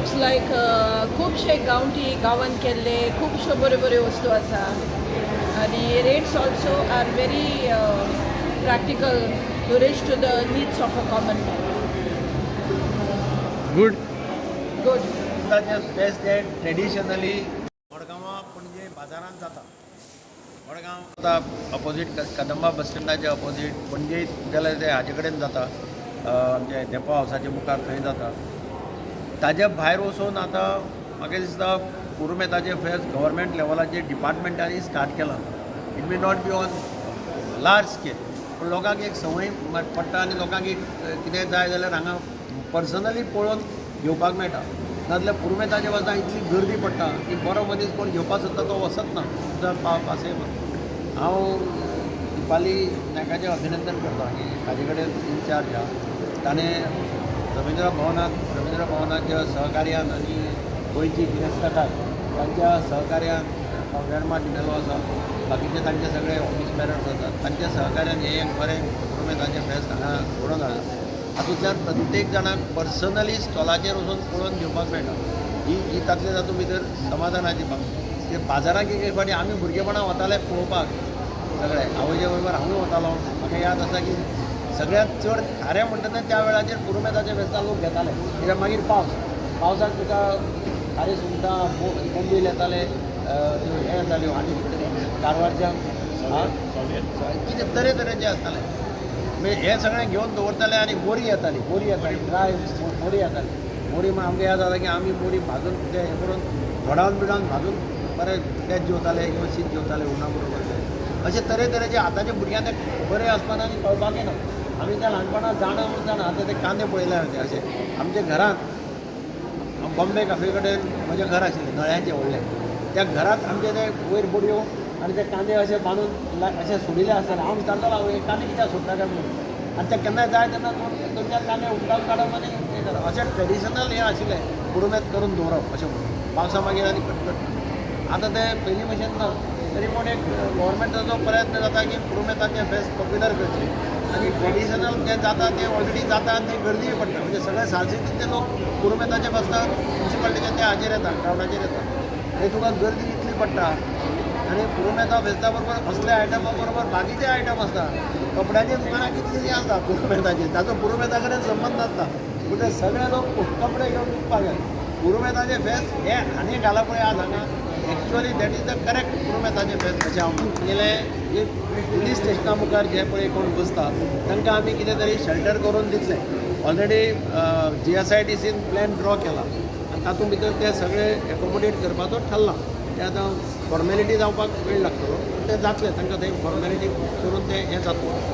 Looks लायक खुबशे गांवठी गांवांत केल्ले खुबश्यो बऱ्यो बऱ्यो वस्तू आसा आनी rates also are very practical to reach to the needs of a common man. Good. Good. आतांचें फेस्त हें ट्रेडिशनली मडगांवां पणजे बाजारांत जाता. मडगांव आतां ऑपोजीट कदंबा बस स्टँडाच्या ऑपोजीट, पणजे जाल्यार ते हाजे कडेन जाता, आमचे धेंपो हावसाच्या मुखार थंय जाता. ताज्या भायर वचून आतां म्हाका दिसता पुरुमेताचें फेस्त गव्हर्मेंट लेवलाचेर डिपार्टमेंटांनी स्टार्ट केलां. It may not be on large scale, पूण लोकांक एक संवय पडटा आनी लोकांक एक कितें जाय जाल्यार हांगा पर्सनली पळोवन घेवपाक मेळटा. नाजाल्यार पुरुमेताच्या वचना इतली गर्दी पडटा की बरो मनीस कोण घेवपाक सोदता तो वचत ना. पासे हांव दिपाली नायकाचें अभिनंदन करता की ताजे कडेन इनचार्ज आहा. ताणें रविंद्र भवनात, रविंद्र भवनाच्या सहकार्यान आनी गोंयची गिरेस्तकाय तांच्या सहकार्यान, वेर्मा डिमेलो आसा, बाकीचे तांचे सगळे ऑफिस बेरर्स आसात, तांच्या सहकार्यान हें एक बरें पुरुमेताचें फेस्त हांगा घडोवन हाडलां. हातूंतल्यान प्रत्येक जाणाक पर्सनली स्टॉलाचेर वचून पळोवन घेवपाक मेळटा. ही ही तातले तातूंत भितर समाधानाची बाब की बाजाराक एक एक फावटी आमी भुरगेपणां वताले पळोवपाक. सगळे आवयच्या बरोबर हांवूय वतालो. म्हाका याद आसा की सगळ्यांत चड खारें म्हणटा तें त्या वेळाचेर पुरुमेताचे फेस्तां लोक घेताले, कित्याक मागीर पावस, पावसाक तुका खारें सुंगटां, बोंबील येताले, त्यो हें येताल्यो आनी कितें तरी कारवारच्यान कितें तरेतरेचे आसताले. मागीर हें सगळें घेवन दवरताले आनी बोरी येताली, बोरी येताली, ड्राय बोरी येताली. बोरी आमकां याद जाता की आमी बोरी भाजून ते हें करून धोडावन बिडावन भाजून बरें पेज जेवताले किंवा शीत जेवताले हुमणा बरोबर. अशे तरेतरेचे आतांच्या भुरग्यांक ते खबरय आसपाना आनी कळपाकय ना. आमी त्या ल्हानपणांत जाणा म्हूण जाणा. आतां ते कांदे पळयले हांवें ते अशे आमच्या घरांत, बॉम्बे काफे कडेन म्हजें घर आशिल्लें नळ्यांचें व्हडलें. त्या घरांत आमचे ते वयर बडयो आनी ते कांदे अशे बांदून अशे सोडिल्ले आसताले. हांव विचारतालो, हांव हे कांदे कित्याक सोडटा काय म्हणून. आनी ते केन्नाय जाय तेन्ना दोन दोन चार कांदे उमटावन काडप आनी हें करप. अशें ट्रेडिशनल हें आशिल्लें, पुरुमेत करून दवरप अशें म्हणून. पावसा मागीर आनी कटकट. आतां ते पयलीं भशेन ना, तरी पूण एक गोवोरमेंटाचो प्रयत्न जाता की पुरुमेताचें फेस्त पॉप्युलर करचें आनी ट्रेडिशनल जें जाता तें ऑलरेडी जाता आनी थंय गर्दीय पडटा. म्हणजे सगळे सालसेतींतले लोक पुरुमेताचे फेस्ताक मुन्सिपालिटीच्या त्या हाजेर येता, ग्रावंडाचेर येता. थंय तुका गर्दी इतली पडटा आनी पुरुमेता फेस्ता बरोबर असल्या आयटमा बरोबर बाकीचे आयटम आसता. कपड्याची दुकानां कितलीं आसता पुरुमेताची, ताचो पुरुमेता कडेन संबंद नासता, पूण ते सगळे लोक कपडे घेवन विकपाक येता. पुरुमेताचें फेस्त हें आनी घाला पळय आज हांगा, actually that is the correct पुरुमेताचें फेस्त अशें हांव म्हणटा. गेले जे पुलीस स्टेशना मुखार जे पळय कोण बसता तांकां आमी कितें तरी शेल्टर करून दितले. ऑलरेडी जीएसआयडीसीन प्लॅन ड्रॉ केला आनी तातूंत भितर ते सगळे एकोमोडेट करपाचो ठरलां. ते आतां फॉर्मेलिटी जावपाक वेळ लागतलो, पूण ते जातले. तांकां थंय फॉर्मेलिटी करून ते हें जातलें.